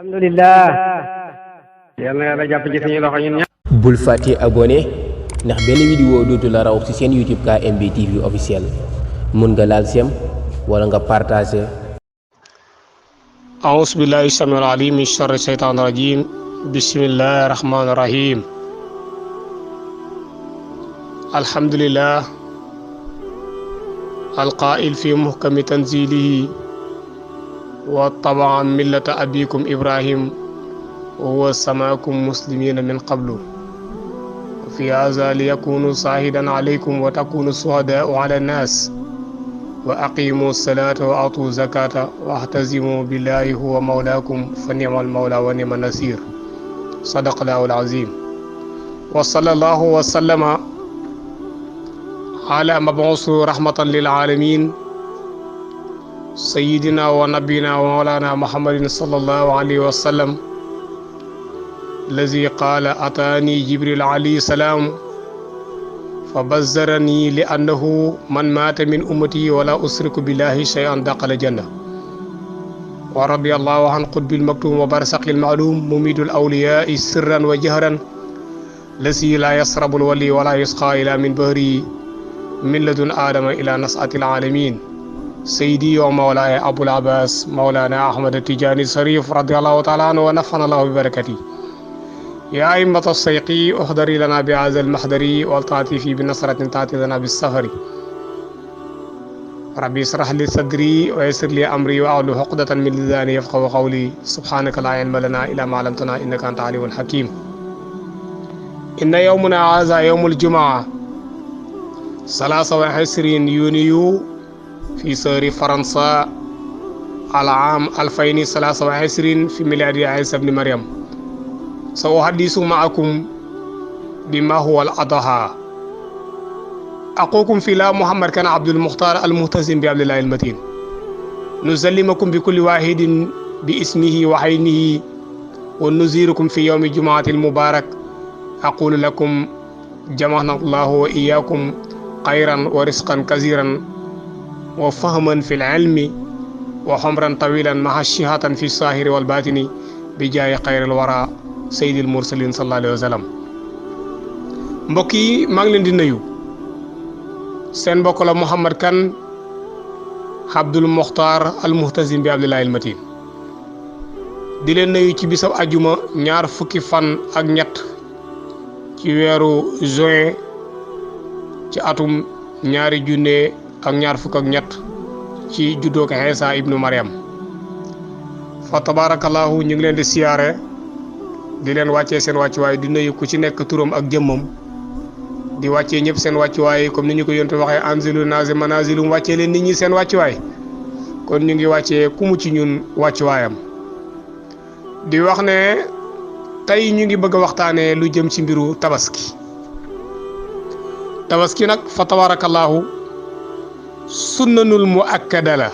alhamdulillah yàlla na yàlla jàpp ci suñu loxo ñun ñëpp. bul fàtte abonné ndax benn vidéo dootu la raw ci seen YouTube KMB TV officiel mun nga laal sem wala nga partager. أعوذ بالله السميع العليم من شر الشيطان الرجيم بسم الله الرحمن الرحيم الحمد لله القائل في محكم تنزيله وطبعا ملة أبيكم إبراهيم وهو سماكم مسلمين من قبل وفي هذا ليكونوا شاهدا عليكم وتكونوا شهداء على الناس وأقيموا الصلاة وأعطوا الزكاة واعتصموا بالله هو مولاكم فنعم المولى ونعم النصير صدق الله العظيم وصلى الله وسلم على مبعوث رحمة للعالمين سيدنا ونبينا ومولانا محمد صلى الله عليه وسلم الذي قال أتاني جبريل عليه السلام فبزرني لأنه من مات من أمتي ولا أشرك بالله شيئا دخل الجنة ورضي الله عن قطب المكتوم وبرزخ المعلوم مميت الأولياء سرا وجهرا الذي لا يسرب الولي ولا يسقى إلى من بهري من لدن آدم إلى نسعة العالمين سيدي ومولاي أبو العباس مولانا أحمد التجاني الشريف رضي الله تعالى عنه ونفعنا الله ببركته يا أئمة الصيقي احضري لنا بهذا المحضر والتعطفي بنصرة تأتي لنا بالسفر ربي اشرح لي صدري ويسر لي أمري وأحلل عقدة من لساني يفقهوا قولي سبحانك لا علم لنا إلا ما علمتنا إنك أنت العليم الحكيم إن يومنا هذا يوم الجمعة 23 يونيو في شهر فرنسا العام 2023 في ميلاد عيسى بن مريم سأحدث معكم بما هو الأضحى أخوكم في الله محمد كان عبد المختار الملتزم بعبد الله المتين نسلمكم بكل واحد باسمه وعينه ونزيركم في يوم الجمعة المبارك أقول لكم جمعنا الله وإياكم خيرا ورزقا كثيرا وفهما في العلم وحمرا طويلا مع الشهاة في الظاهر والباطن بجاه خير الورى Seydil Mursalin sallallahu alayhi wa sallam mbokk yi maa ngi leen di nuyu seen mbokk la Mouhamed Kane Abdul Mokhtar al Muhtazim bi Abdillahi al Matin di leen nuyu ci bisab ajuma ñaar fukki fan ak ñett ci weeru juin ci atum ñaari junne ak ñaar fukk ak ñett ci juddoo ko Iisa ibnu Maryam fa tabarakallahu ñu ngi leen di siyaare di leen wàccee seen wàccuwaay di nuyu ku ci nekk turam ak jëmmam di wàccee ñëpp seen wàccuwaay comme ni ñu ko yonte waxee anzilu naasi manazilum wàccee leen nit ñi seen wàccuwaay kon ñu ngi wàccee ku mu ci ñun wàccuwaayam di wax ne tey ñu ngi bëgg a waxtaanee lu jëm ci mbiru tabaski nag fa tabarakallahu sunnanul muakkada la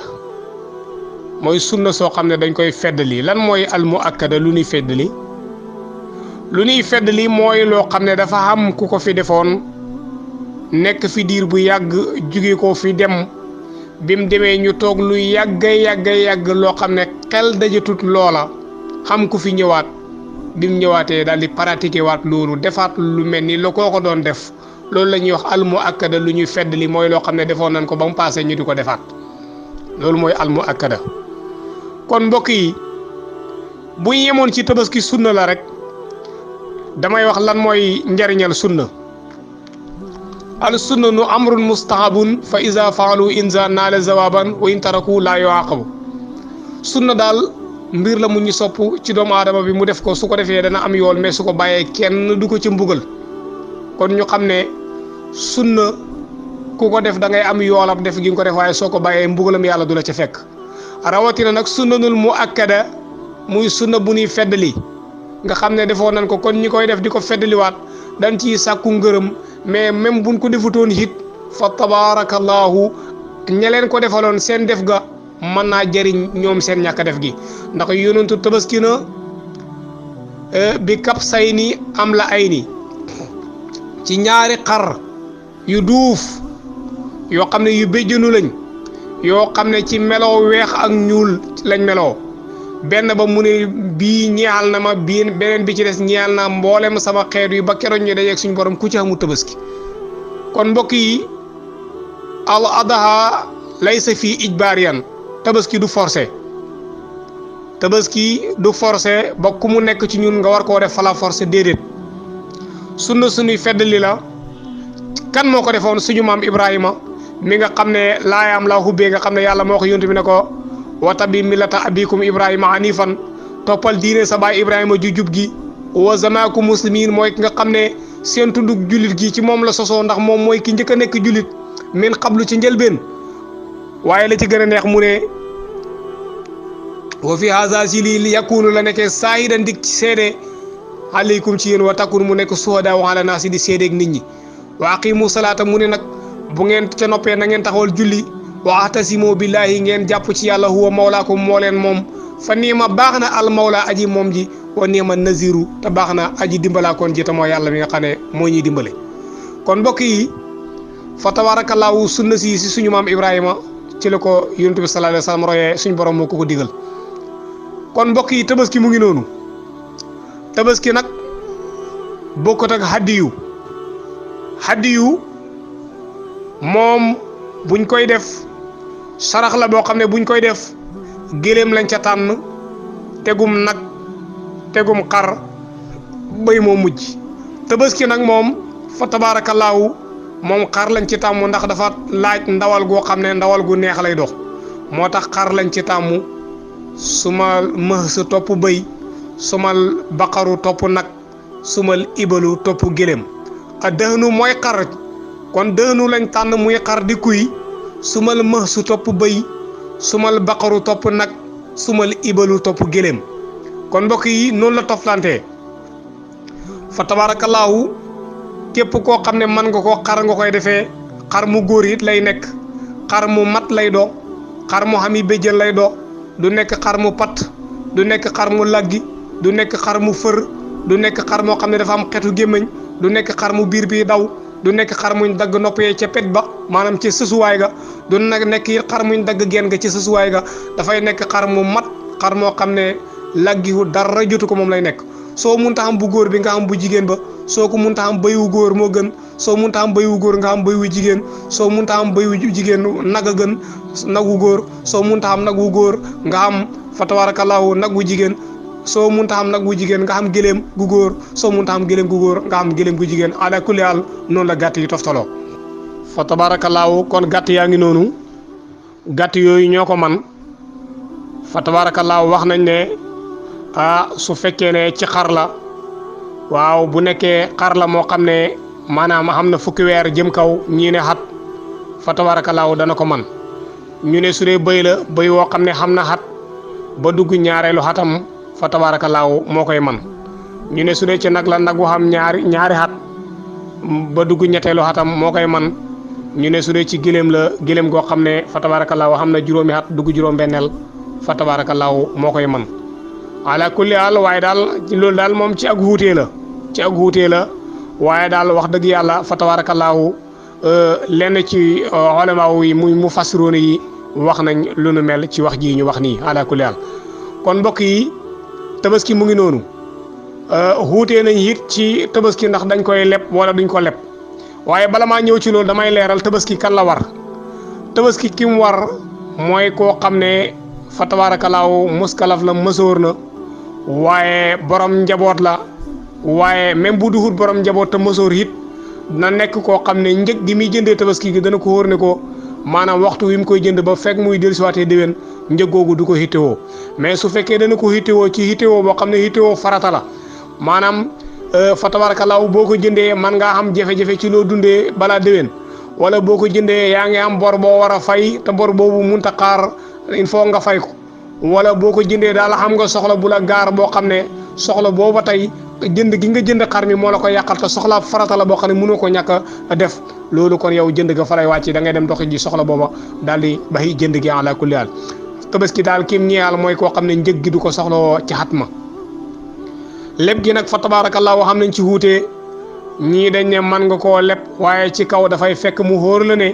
mooy sunna soo xam ne dañ koy feddali lan mooy al muakkada lu ñuy feddali mooy loo xam ne dafa am ku ko fi defoon nekk fi diir bu yàgg jóge ko fi dem bim demee ñu toog lu yàgg loo xam ne xel dajatut loola xam ku fi ñëwaat bim ñëwaatee daal di pratiquer waat loolu defaat lu mel ni la koo ko doon def loolu la ñuy wax al muakkada lu ñuy feddali mooy loo xam ne defoon nañ ko ba mu paase ñu di ko defaat loolu mooy al muakkada kon mbokk yi bu ñu yemoon ci tabaski sunna la rek. damay wax lan mooy njariñal sunna al sunna nu amrun mustahabun fa iza faalu inza naala zawaban wa in taraku laa yuaqabu sunna daal mbir la mu ñu sopp ci doomu aadama bi mu def ko su ko defee dana am yool mais su ko bàyyee kenn du ko ci mbugal kon ñu xam ne sunna ku ko def da ngay am yoolam def gi nga ko def waaye soo ko bàyyee mbugalam yàlla du la ca fekk rawatina nag sunnanul muakkada muy sunna bu ñuy feddali nga xam ne defoon nañ ko kon ñi koy def di ko feddaliwaat dañ ciy sàkku ngërëm mais même buñ ko defutoon hit fa tabarakallahu ña leen ko defaloon seen def ga mën naa jëriñ ñoom seen ñàkk def gi ndax yonentu tabaski na bi kap say ni am la ay ni ci ñaari xar yu duuf yoo xam ne yu béjjënu lañ yoo xam ne ci meloo weex ak ñuul lañ meloo benn ba mu ne bii ñeexal na ma bii beneen bi ci des ñeexal na mboolem sama xeet yi ba keroog ñu dajeeg suñu borom ku ci xamul tabaski kon mbokk yi al adha laysa fii ijbaariyan tabaski du forcé ba ku mu nekk ci ñun nga war koo def fala forcé déedéet sunna suñuy feddali la kan moo ko defoon suñu maam Ibrahima mi nga xam ne laayaam la xubbee nga xam ne yàlla moo ko yontu bi ne ko wa tabi millata abikum Ibrahima hanifan toppal diine sa baay Ibrahima ju jub gi wa zamaakum muslimin mooy ki nga xam ne seen tuddug jullit gi ci moom la sosoo ndax moom mooy ki njëkk a nekk jullit min xablu ci njëlbeen waaye la ci gën a neex mu ne wa fi haza si lii li yakunu la nekkee saahidan dik ci seede aleykum ci yéen wa takun mu nekk suhadaa ala naasi di seedeeg nit ñi wa aqimu salaata mu ne nag bu ngeen ca noppee na ngeen taxawal julli wa atasimu billahi ngeen jàpp ci yàlla huwa mawlaakum moo leen moom fa niima baax na al mawla aji moom ji wa niima naziru te baax na aji dimbalaakoon ji te moo yàlla mi nga xam ne moo ñuy dimbale kon mbokk yi fa tabarakallahu sunna si suñu maam Ibrahima ci la ko yonent bi sallallahu alayhi wa sallam royee suñu borom moo ko digal kon mbokk yi tabaski mu ngi noonu tabaski nag bokkut ak hadiyu moom buñ koy def sarax la boo xam ne buñ koy def géléem lañ ca tànn tegum nag tegum xar bëy moo mujj tabaski nag moom fa tabaarakallaahu moom xar lañ ci tàmm ndax dafa laaj ndawal goo xam ne ndawal gu neex lay dox moo tax xar lañ ci tàmm sumal mëhsa topp bëy sumal baqaru topp nag sumal ibalu topp géléem a dëhnu mooy xar kon dëhnu lañ tànn muy xar di kuy sumal mëhsu topp bëy sumal baqaru topp nag sumal ibalu topp géléem kon mbokk yi noonu la toflantee fa tabaarakallaahu képp koo xam ne mën nga ko xar nga koy defee xar mu góor it lay nekk xar mu mat lay doo xar mu xami béjjën lay doo du nekk xar mu pat du nekk xar mu laggi du nekk xar mu fër du nekk xar moo xam ne dafa am xetu gémmiñ du nekk xar mu biir bi daw du nekk xar muñ dagg nopp yee ca pet ba maanaam ci sësuwaay ga du nekk it xar muñ dagg genn ga ci sësuwaay ga dafay nekk xar mu mat xar moo xam ne laggiwu dara jotu ko moom lay nekk soo munta xam bu góor bi nga xam bu jigéen ba soo ko munta xam bëyu góor moo gën soo munta xam bëyu góor nga xam bëyu jigéen soo munta xam bëyu jigéen nag a gën nagu góor soo munta xam nag wu góor nga xam fa tabarakallahu nag wu jigéen soo munta xam nag wu jigéen nga xam gëléem gu góor soo munta xam gëléem gu góor nga xam gëléem gu jigéen ala kulli haal noonu la gàtt yi toftaloo fa tabarakallahu kon gàtt yaa ngi noonu gàtt yooyu ñoo ko man fa tabarakallahu wax nañ ne su fekkee ne ci xar la waaw bu nekkee xar la moo xam ne maanaam xam na fukki weer jëm kaw ñii ne xat fa tabarakallahu dana ko man ñu ne su dee bëy la bëy woo xam ne xam na xat ba dugg ñaareelu xatam fa tabaarakallaahu moo koy man ñu ne su dee ci nag la nag wu xam ñaari xat ba dugg ñetteelu xatam moo koy man ñu ne su dee ci giléem la giléem goo xam ne fa tabaarakallaahu xam na juróomi xat dugg juróom-benneel fa tabaarakallaahu moo koy man ala kulli haal waaye daal loolu daal moom ci ak wuutee la waaye daal wax dëgg yàlla fa tabaarakallaahu lenn ci ulamaaw yi muy mu fassiroon yi wax nañ lu nu mel ci wax ji ñu wax nii ala kulli haal kon mbokk yi tabaski mu ngi noonu xuutee nañ it ci tabaski ndax dañ koy leb wala duñ ko leb waaye bala maa ñëw ci loolu damay leeral tabaski kan la war tabaski ki mu war mooy koo xam ne fa tabaarakallaahu muskalaf la mësoor na waaye borom njaboot la waaye même bu duhut borom njaboot te mësoor it na nekk koo xam ne njëg gi muy jëndee tabaski gi dana ko wóor ne ko maanaam waxtu wi mu koy jënd ba fekk muy dellusiwaatee déwén njëg googu du ko hittewoo mais su fekkee dana ko hittewoo ci hittewoo boo xam ne hittewoo farata la maanaam fa tabarakallahu boo ko jëndee man ngaa xam jafe-jafe ci loo dundee balaa déwén wala boo ko jëndee yaa ngi am bor boo war a fay te bor boobu munta xaar il faut nga fay ko wala boo ko jëndee daal xam nga soxla bu la gaar boo xam ne soxla booba tey jënd gi nga jënd xar mi moo la ko yàqal te soxla farata la boo xam ne mënoo ko ñàkk a def loolu kon yow jënd ga fa lay wàcc da ngay dem doxi ji soxla booba daal di baxi jënd gi ala kulli haal tabaski daal kim ñeexal mooy koo xam ne njëg gi du ko soxla ci xat ma lépp gi nag fa tabaarakallaahu xam nañ ci wuutee ñii dañ ne man nga koo leb waaye ci kaw dafay fekk mu hóor la ne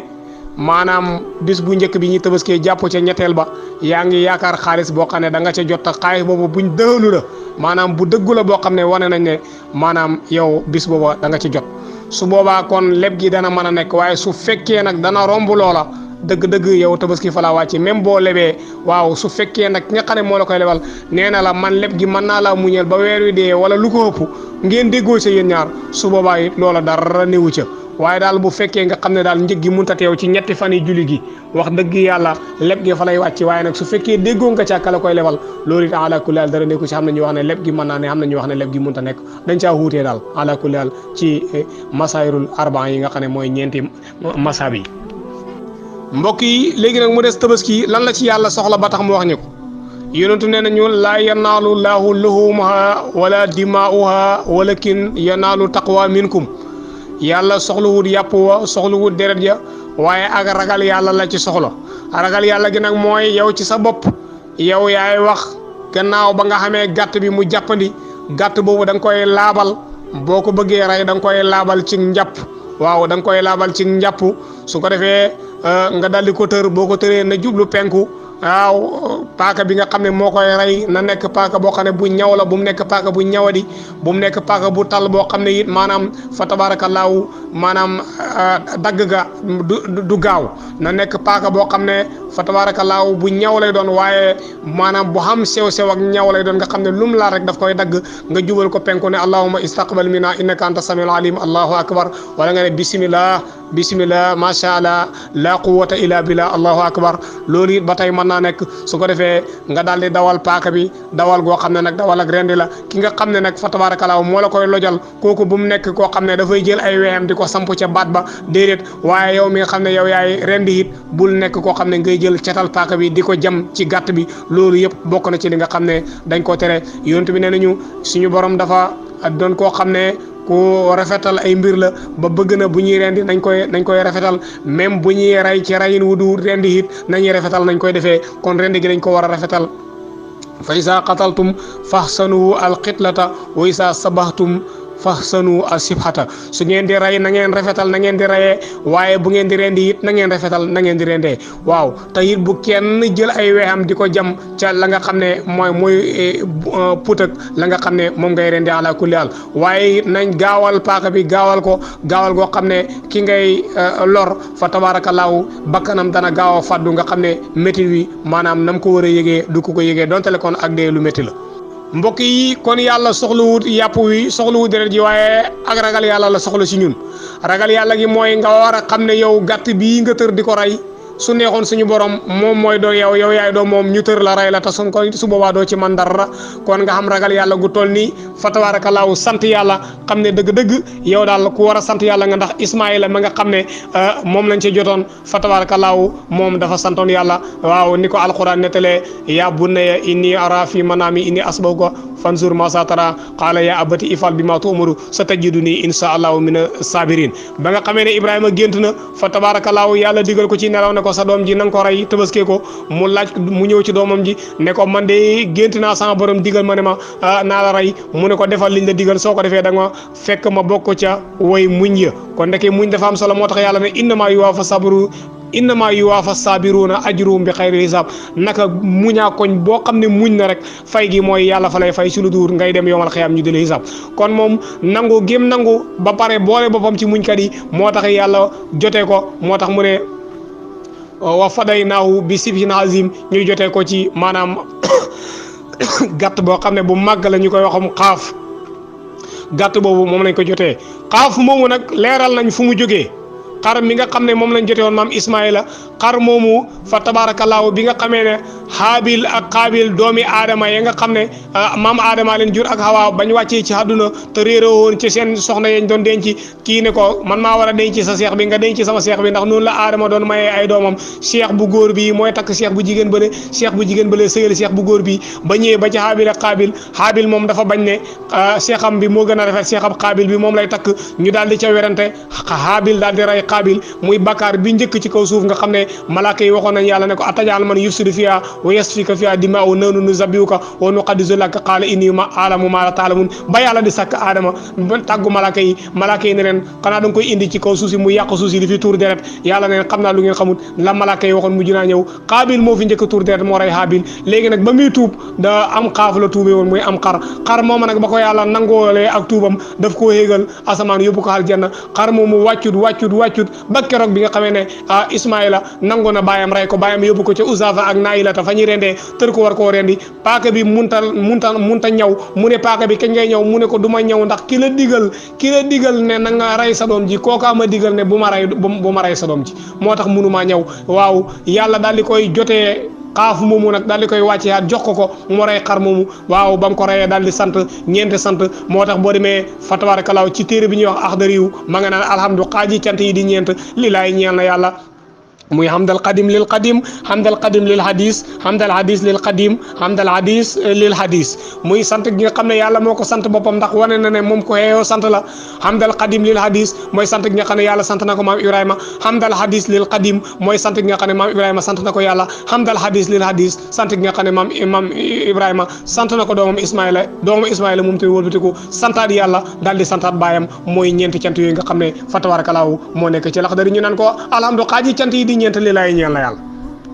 maanaam bis bu njëkk bi ñuy tabaskee jàpp ca ñetteel ba yaa ngi yaakaar xaalis boo xam ne da nga ca jot xaalis boobu buñ dëxalu la maanaam bu dëggu la boo xam ne wane nañ ne maanaam yow bis booba da nga ci jot su boobaa kon leb gi dana mën a nekk waaye su fekkee nag dana romb loola dëgg-dëgg yow tabaski fa laa wàcc même boo lebee waaw su fekkee nag ki nga xam ne moo la koy lebal nee na la man leb gi mën naa laa muñal ba weer wi dee wala lu ko ëpp ngeen déggoo ca yéen ñaar su boobaa it loola dara newu ca waaye daal bu fekkee nga xam ne daal njëg gi mënta teew ci ñetti fan yi julli gi wax dëgg yàlla leb gi fa lay wàcc waaye nag su fekkee déggoo nga ca kala koy lebal loolu it ala kulli haal dara nekku ci xam na ñu wax ne leb gi mën naa ne xam na ñu wax ne leb gi mënta nekk dañ caa wuutee daal ala kulli haal ci masaayirul arbaan yi nga xam ne mooy ñeenti masab yi mbokk yi léegi nag mu des tabaski lan la ci yàlla soxla ba tax mu wax ñu ko yonentu nee nañu laa yanaalu laahu luhuumuha wala dimaa'uha walakin yanaalu taqwa minkum yàlla soxlawut yàpp wa soxlawut deret ja waaye ak ragal yàlla la ci soxla ragal yàlla gi nag mooy yow ci sa bopp yow yaay wax gannaaw ba nga xamee gàtt bi mu jàppandi gàtt boobu da nga koy laabal boo ko bëggee rey da nga koy laabal ci njàpp waaw da nga koy laabal ci njàpp su ko defee nga daldi ko tër boo ko tëree na jublu penku waaw paaka bi nga xam ne moo koy rey na nekk paaka boo xam ne bu ñaw la bu mu nekk paaka bu ñawadi bu mu nekk paaka bu tal boo xam ne it maanaam fa tabaarakallaahu maanaam dagg ga du gaaw na nekk paaka boo xam ne fa tabaarakallaahu bu ñaw lay doon waaye maanaam bu xam sew-sew ak ñaw lay doon nga xam ne lum laa rek daf koy dagg nga jubal ko penku ne allahumma istaqbal minna innaka anta samiul alim allahu akbar wala nga ne bismillah macha allah la quwwata illa billah allahu akbar loolu it ba tey mën naa nekk su ko defee nga daal di dawal paaka bi dawal goo xam ne nag dawal ak rendi la ki nga xam ne nag fa tabaarakallaahu moo la koy lojal kooku bu mu nekk koo xam ne dafay jël ay wexem di ko samp ca baat ba déedéet waaye yow mi nga xam ne yow yaay rendi it bul nekk koo xam ne ngay jël catal paaka bi di ko jam ci gàtt bi loolu yëpp bokk na ci li nga xam ne dañ ko tere yonent bi nee nañu suñu borom dafa doon koo xam ne ku rafetal ay mbir la ba bëgg na bu ñuy rendi nañ koy rafetal même bu ñuy rey ci reyin wu du rendi it nañuy rafetal nañ koy defee kon rendi gi dañ ko war a rafetal fa isa qataltum fahsanu al qitlata wa isa sabahtum fahsanu asibhata su ngeen di rey na ngeen rafetal na ngeen di reyee waaye bu ngeen di rendi it na ngeen rafetal na ngeen di rendee waaw te it bu kenn jël ay weexam di ko jam ca la nga xam ne mooy putak la nga xam ne moom ngay rendi ala kulli haal waaye it nañ gaawal paaka bi gaawal goo xam ne ki ngay lor fa tabaarakallaahu bakkanam dana gaaw a faddu nga xam ne métti wi maanaam nam ko war a yëgee du ko yëgee donte le kon ak dee lu métti la mbokk yi kon yàlla soxlawut yàpp wi soxlawut deret ji waaye ak ragal yàlla la soxla si ñun ragal yàlla gi mooy nga war a xam ne yow gàtt bii nga tër di ko rey su neexoon suñu borom moom mooy doo yow yaay doo moom ñu tër la rey la te suñ ko su boobaa doo ci man dara kon nga xam ragal yàlla gu toll nii fa tabaarakallaahu sant yàlla xam ne dëgg-dëgg yow daal ku war a sant yàlla nga ndax Ismaayila ma nga xam ne moom lañ ci jotoon fa tabaarakallaahu moom dafa santoon yàlla waaw ni ko alquran nettalee yaa bunayya inni araa fi manaami inni asbahuka fanzur maa saa taraa qaala yaa abati ifal bimaa tu'maru satajidunii inshaa allahu mina saabiriin ba nga xamee ne Ibrahima gént na fa tabaarakallaahu yàlla digal ko ci nelaw ne ko sa doom ji na nga ko rey tabaskee ko mu ñëw ci doomam ji ne ko man de gént naa sama borom digal ma ne ma naa la rey mu ne ko defal liñ la digal soo ko defee da nga fekk ma bokk ca woy muñ ya kon ndeke muñ dafa am solo moo tax yàlla ne innama yuwaafa sabiruuna ajruhum bi xayri hisaab naka muñaa koñ boo xam ne muñ na rek fay gi mooy yàlla fa lay fay si lu duur ngay dem yowmal xiyaam ñu dële hisaab kon moom nangu gém nangu ba pare boole boppam ci muñkat yi moo tax yàlla jotee ko moo tax mu ne wa fadaynaahu bi sibhin azim ñuy jotee ko ci maanaam gàtt boo xam ne bu màgg la ñu koy waxam xaaf gàtt boobu moom lañ ko jotee xaaf moomu nag leeral nañ fu mu jógee xar mi nga xam ne moom lañ jote woon maam Ismaayila xar moomu fa tabaarakallaahu bi nga xamee ne Haabil ak Qaabil doomi aadama ya nga xam ne maam aadama leen jur ak Hawa bañ wàccee ci àdduna te réeroo woon ci seen soxna yañ doon denc kii ne ko man maa war a denc sa seex bi nga denc sama seex bi ndax noonu la aadama doon mayee ay doomam seex bu góor bi mooy takk seex bu jigéen bële seex bu jigéen bële sëyal seex bu góor bi ba ñëwee ba ci Haabil ak Qaabil Haabil moom dafa bañ ne seexam bi moo gën a rafet seexam Qaabil bi moom lay takk ñu daal di ca werante Haabil daal di rey Qaabil muy bakkaar bi njëkk ci kaw suuf nga xam ne malaaka yi waxoon nañ yàlla ne ko atajaal man yufsidu fiha wa yasfika fiha dimaa'u nahnu nusabbihuka wa nuqaddisu laka qaala inni a'lamu ma la ta'lamun ba yàlla di sàkk aadama ba tàggu malaaka yi ne leen xanaa da nga koy indi ci kaw suuf si mu yàq suuf si di fi tuur deret yàlla ne leen xam naa lu ngeen xamut la malaaka yi waxoon mujj naa ñëw Qaabil moo fi njëkk tuur deret moo rey Haabil léegi nag ba muy tuub da am xaaf la tuubee woon muy am xar mooma nag ba ko yàlla nangoolee ak tuubam daf koo héegal asamaan yóbbu ko aljanna xar moomu wàccut ba keroog bi nga xamee ne Ismaïla nangu na baayam rey ko baayam yóbbu ko ca Usafa ak Naayilata fa ñuy rendee tër ko war koo rendi paaka bi munta ñaw mu ne paaka bi kañ ngay ñaw mu ne ko du ma ñaw ndax ki la digal ne na nga rey sa doom ji kooka ma digal ne bu ma rey sa doom ji moo tax munumaa ñaw waaw yàlla daal di koy jotee xaaf moomu nag daal di koy wàcceeyaat jox ko mu rey xar moomu waaw ba mu ko reyee daal di sant ñeenti sant moo tax boo demee fa tabarakalaaw ci téere bi ñuy wax Axdariyu ma nga naan alhamdu xaaji cant yi di ñeent li laay ñeel na yàlla muy hamdal qadim lil qadim hamdal qadim lil hadis hamdal hadis lil qadim hamdal hadis lil hadis muy sant gi nga xam ne yàlla moo ko sant boppam ndax wane na ne moom ko xeeyoo sant la hamdal qadim lil hadis mooy sant gi nga xam ne yàlla sant na ko maam Ibrahima hamdal hadis lil qadim mooy sant gi nga xam ne maam Ibrahima sant na ko yàlla hamdal hadis lil hadis sant gi nga xam ne maam Ibrahima sant na ko doomam Ismaïla moom tamit wëlbatiku santaat yàlla daal di santaat baayam mooy ñeenti cant yooyu nga xam ne fa tabarakallahu moo nekk ci Laxdari ñu naan ko alhamdu xaaji cant yi di ñeent li laay ñeel la yàlla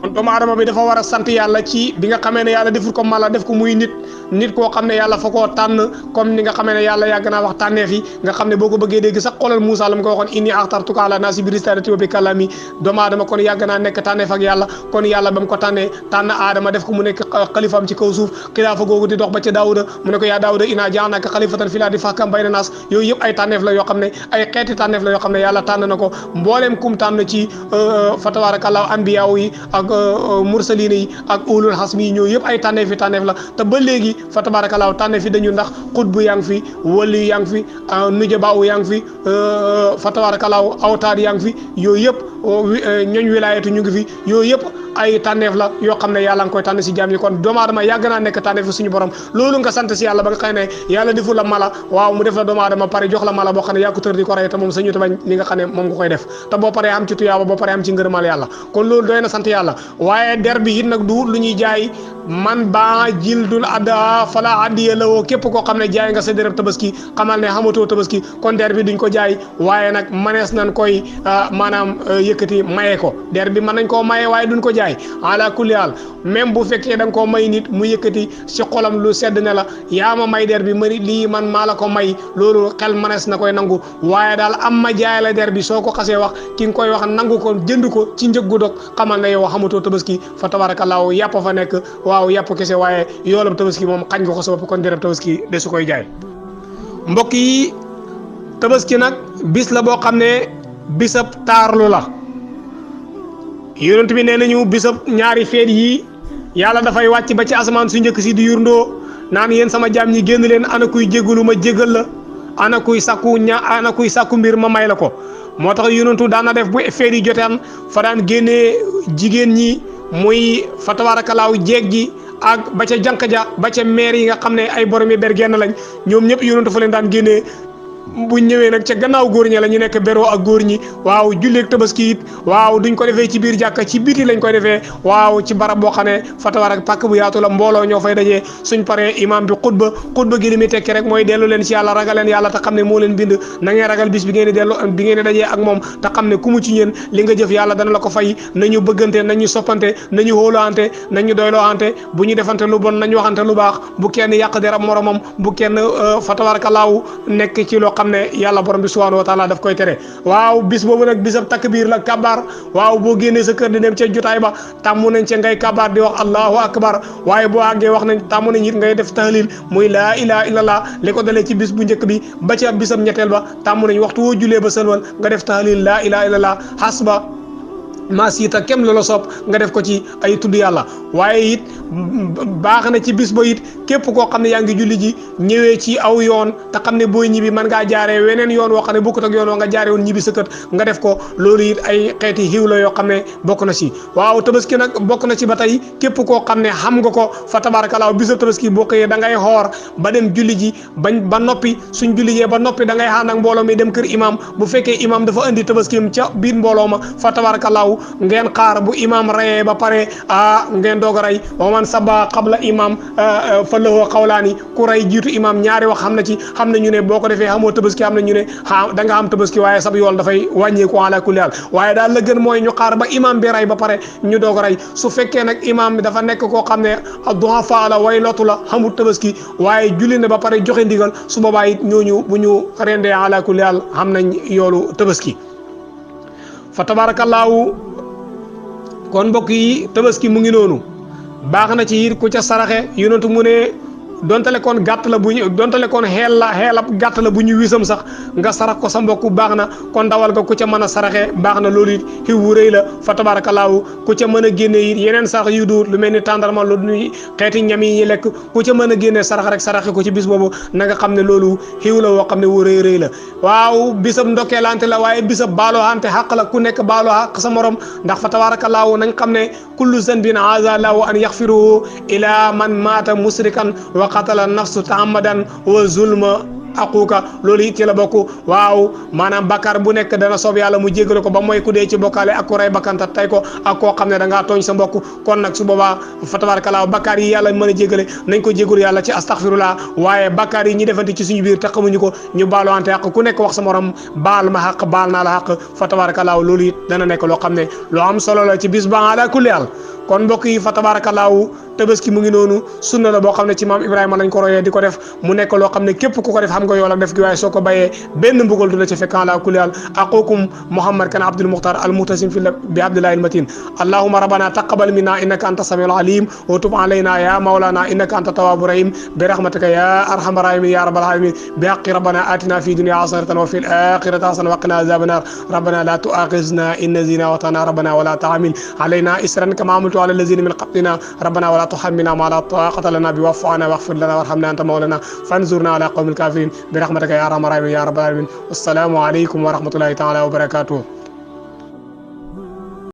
kon doomu aadama bi dafa war a sant yàlla ci bi nga xamee ne yàlla deful ko mala def ko muy nit koo xam ne yàlla fa koo tànn comme ni nga xamee ne yàlla yàgg naa wax tànneef yi nga xam ne boo ko bëggee dégg sax xoolal Moussa la mu ko waxoon inni axtartuka ala naasi bi risalati wa bi kalami doomu aadama kon yàgg naa nekk tànneef ak yàlla kon yàlla ba mu ko tànnee tànn aadama def ko mu nekk xalifaam ci kaw suuf xilaafa googu di dox ba ca Daawuda mu ne ko yaa Daawuda inna ja'alnaaka xalifatan fil ardi fahkum bayna naas yooyu yëpp ay tànneef la yoo xam ne ay xeeti tànneef la yoo xam ne yàlla tànn na ko mbooleem kum tànn ci fa tabarakallahu anbiyaaw yi ak mursalin yi ak ulul hasmi yi ñoo yëpp ay tànneef la te ba léegi fa tabarakallahu tànneef yi dañu ndax xutbu yaa ngi fi wali yaa ngi fi nujabaaw yaa ngi fi fa tabarakallahu awtaad yaa ngi fi yooyu yëpp ñooñ wilaayatu ñu ngi fi yooyu yëpp ay tànneef la yoo xam ne yàlla nga koy tànn si jaam yi kon doomu aadama yàgg naa nekk tànneef suñu borom loolu nga sant si yàlla ba nga xam ne yàlla defu la mala waaw mu def la doomu aadama pare jox la mala boo xam ne yaa ko tër di ko rey te moom sañu ta bañ li nga xam ne moom nga koy def te boo paree am ci tuyaaba boo paree am ci ngërëmal yàlla kon loolu doy na sant yàlla waaye der bi it nag du lu ñuy jaay man ba jildul adda fala addiya lawoo képp koo xam ne jaay nga sa dérëb tabaski xamal ne xamatoo tabaski kon der bi duñ ko jaay waaye nag manees nañ koy maanaam yëkkati maye ko der bi mën nañ koo maye waaye duñ ko jaay ala kulli haal même bu fekkee da nga koo may nit mu yëkkati si xolam lu sedd ne la yaa ma may der bi mari lii man maa la ko may loolu xel manees na koy nangu waaye daal am ma jaay la der bi soo ko xasee wax ki nga koy wax nangu ko jënd ko ci njëg gu dog xamal ne yow xamatoo tabaski fa tabarakallahu yàpp fa nekk waaw yàpp kese waaye yoolab tabaski moom xañ nga ko sa bopp kon dereb tabaski de su koy jaay mbokk yi tabaski nag bis la boo xam ne bisab taarlu la yonent bi nee nañu bisab ñaari feet yi yàlla dafay wàcc ba ci asamaan su njëkk si di yurndoo naan yéen sama jaam ñi génn leen ana kuy jéggalu ma jéggal la ana kuy sàkku mbir ma may la ko moo tax yonentu daan na def bu feet yi jotaan fa daan génnee jigéen ñi muy fa tabarakalaaw jeeg ji ak ba ca jànq ja ba ca maire yi nga xam ne ay borom yi ber genn lañ ñoom ñëpp yonentu fa leen daan génnee bu ñëwee nag ca gannaaw góor ñi la ñu nekk beroo ak góor ñi waaw julleeg tabaski it waaw duñ ko defee ci biir jàkka ci biti lañ koy defee waaw ci barab boo xam ne fatawaar ak pàkk bu yaatu la mbooloo ñoo fay dajee suñ paree imam bi xutba gi li muy tekki rek mooy dellu leen ci yàlla ragal leen yàlla te xam ne moo leen bind na ngeen ragal bis bi ngeen di dajee ak moom te xam ne ku mu ci ñeen li nga jëf yàlla dana la ko fay nañu bëggante nañu soppante nañu hóolante nañu doylooante bu ñu defante lu bon nañu waxante lu baax bu kenn yàq deram moromam bu kenn fatawarkalaaw nekk ci loo xam ne yàlla borom bi subhanahu wa taala daf koy tere waaw bis boobu nag bisab takbir la kabaar waaw boo génnee sa kër di dem ca jotaay ba tàmmu nañ ca ngay kabaar di wax allahu akbar waaye boo àggee wax nañ tàmmu nañ it ngay def tahlil muy laa ilaha illallah li ko dalee ci bis bu njëkk bi ba ca bisab ñetteel ba tàmmu nañ waxtu woo julee ba sëlwal nga def tahlil laa ilaha illallah hasba maa siita kem loola sopp nga def ko ci ay tudd yàlla waaye it baax na ci bis ba it képp koo xam ne yaa ngi julli ji ñëwee ci aw yoon te xam ne booy ñibbi mën ngaa jaaree weneen yoon woo xam ne bokkut ak yoon woo nga jaaree woon ñibbi sa kër nga def ko loolu it ay xeeti xiw la yoo xam ne bokk na ci waaw tabaski nag bokk na ci ba tey képp koo xam ne xam nga ko fa tabarakallah bisa tabaski boo xëyee da ngay xoor ba dem julli ji ba noppi suñ julli jee ba noppi da ngay xaar nag mbooloo mi dem kër imam bu fekkee imam dafa indi tabaskim ca biir mbooloo ma fa tabarakallah ngeen xaar bu imam rayee ba pare ngeen doog a rey wa man saba qabla imam fa lahu qawlaani ku rey jiitu imam ñaari wax xam na ñu ne boo ko defee xamoo tabaski xam na ñu ne da nga am tabaski waaye sab yool dafay wàññeeku ala kulli haal waaye daal la gën mooy ñu xaar ba imam bi rey ba pare ñu doog a rey su fekkee nag imam bi dafa nekk koo xam ne du'afa la way lotu la xamul tabaski waaye julli na ba pare joxe ndigal su boobaa it ñooñu bu ñu rendee ala kulli haal xam nañ yoolu tabaski fa tabarakallahu kon mbokk yi tabaski mu ngi noonu baax na ci it ku ca saraxe yonentu mu ne dontale koon gàtt la bu ñu dontale koon xeelab gàtt la bu ñu wisam sax nga sarax ko sa mbokk baax na kon dawal nga ku ca mën a saraxe baax na loolu it xiw wu rëy la fa tabarakallahu ku ca mën a génne it yeneen sarax yu duut lu mel ni tàndarma lu ñuy xeeti ñam yi ñuy lekk ku ca mën a génne sarax rek saraxe ko ci bis boobu na nga xam ne loolu xiw la woo xam ne wu rëy rëy la waaw bisab ndokkeelante la waaye bisab baaloo ante xaq la ku nekk baaloo xaq sa morom ndax fa tabarakallahu nañ xam ne kullu zanbin aza lahu an yaxfiruhu ila man maata musrikan qatala nafsu taamadan wa zulma aquuka loolu it ci la bokk waaw maanaam bakkaar bu nekk dana soob yàlla mu jéggale ko ba mooy ku dee ci bokkaale ak ku rey bakkanta tey ko ak koo xam ne da ngaa tooñ sa mbokk kon nag su boobaa fa tabarakallah bakkaar yi yàlla mën a jéggale nañ ko jégalu yàlla ci astaghfirullah waaye bakkaar yi ñi defante ci suñu biir te xamuñu ko ñu baalu ante xaq ku nekk wax sa morom baal ma xaq baal naa la xaq fa tabarakallah loolu it dana nekk loo xam ne loo am solo la ci bis ba ala kulli haal kon mbokk yi fa tabarakallahu tabaski mu ngi noonu sunna la boo xam ne ci maam Ibrahima lañ ko royee di ko def mu nekk loo xam ne képp ku ko def xam nga yool ak def gi waaye soo ko bayee benn mbugal du la ci fekk ala kulli haal aqukum Muhammad kan Abdul Mukhtar al muhtasim fi bi abdillahi al matin allahumma rabbana taqabbal minna innaka anta samiul alim wa tub alayna ya mawlana innaka anta tawwabur rahim bi rahmatika ya arhamar rahimin ya rabbal alamin bi haqqi rabbana atina fi dunya hasanatan wa fil akhirati hasanatan wa qina azaban nar rabbana la tu'akhizna in nasina wa ata'na rabbana wa la tahmil alayna isran kama amaltu على الذين من قبلنا ربنا ولا تحملنا ما لا طاقة لنا به واعف عنا واغفر لنا وارحمنا أنت مولانا فانصرنا على قوم الكافرين برحمتك يا أرحم الراحمين يا رب العالمين والسلام عليكم ورحمة الله تعالى وبركاته